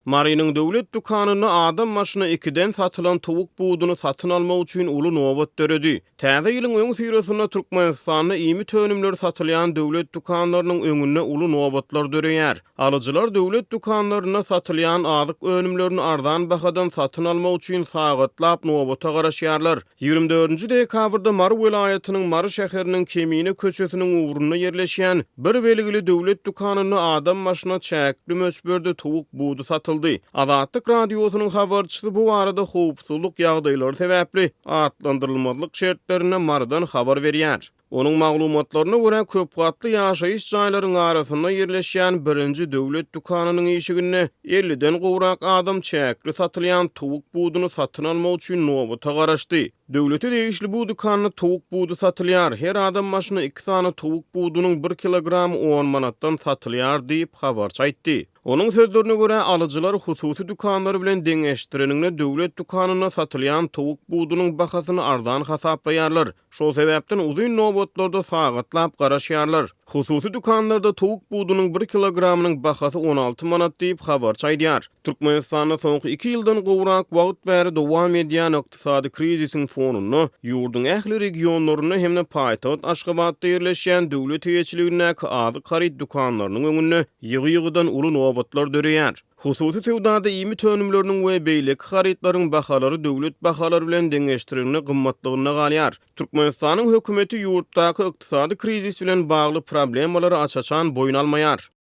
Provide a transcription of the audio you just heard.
Marynyň döwlet dükanynda adam başyna ikiden satylan towuk buduny satyn almak üçin uly nobat döredi. Täze ýylyň öňüsyrasynda Türkmenistanda iýmit önümleri satylýan döwlet dükanlarynyň öňünde uly nobatlar döreýär. Alyjylar döwlet dükanlarynda satylýan azyk önümlerini arzan bahadan satyn almak üçin sagatlap nobata garaşýarlar. 24-nji dekabrda Mary welaýatynyň Mary şäheriniň Kemine köçesiniň ugrunda ýerleşýän bir belgili döwlet dükanynda adam başyna çäkli möçberde towuk budy satyldy. Azatlyk Radiosynyň habarçysy bu barada howpsuzlyk ýagdaýlary sebäpli atlandyrylmazlyk şertlerinde Marydan habar berýär. Onuň maglumatlaryna görä, köpgatly ýaşaýyş jaýlaryň arasynda ýerleşýän birinji döwlet dükanynyň işiginde elliden gowrak adam çäkli satylýan towuk buduny satyn almak üçin nobata garaşdy. Döwlete degişli bu dükanda towuk budy satylýar. Her adam başyna iki sany towuk budunyň bir kilogramy on manatdan satylýar diýip, habarçy aýtdy. Onuň sözlerine görä, alyjylar hususy dükanlar bilen deňeşdireniňde döwlet dükanynda satylýan towuk budunyň bahasyny arzan hasaplaýarlar. Şol sebäpden uzyn nobatlarda sagatlap garaşýarlar. Hususy dükanlarda towuk budunyň bir kilogramynyň bahasy 16 manat diýip, habarçy aýdýar. Türkmenistanda soňky iki ýyldan gowrak wagt bäri dowam edýän ykdysady krizisiň fonunda, ýurduň ähli regionlarynda hem-de paýtagt Aşgabatda ýerleşýän döwlet eýeçiligindäki azyk haryt dükanlarynyň öňünde ýygy-ýygydan uly nobatlar döreýär. Hususy söwdada iýmit önümleriniň we beýleki harytlaryň bahalary döwlet bahalary bilen deňeşdirilende gymmatlygynda galýar. Türkmenistanyň hökümeti ýurtdaky ykdysady krizis bilen bagly problemalary aç-açan boýun almaýar.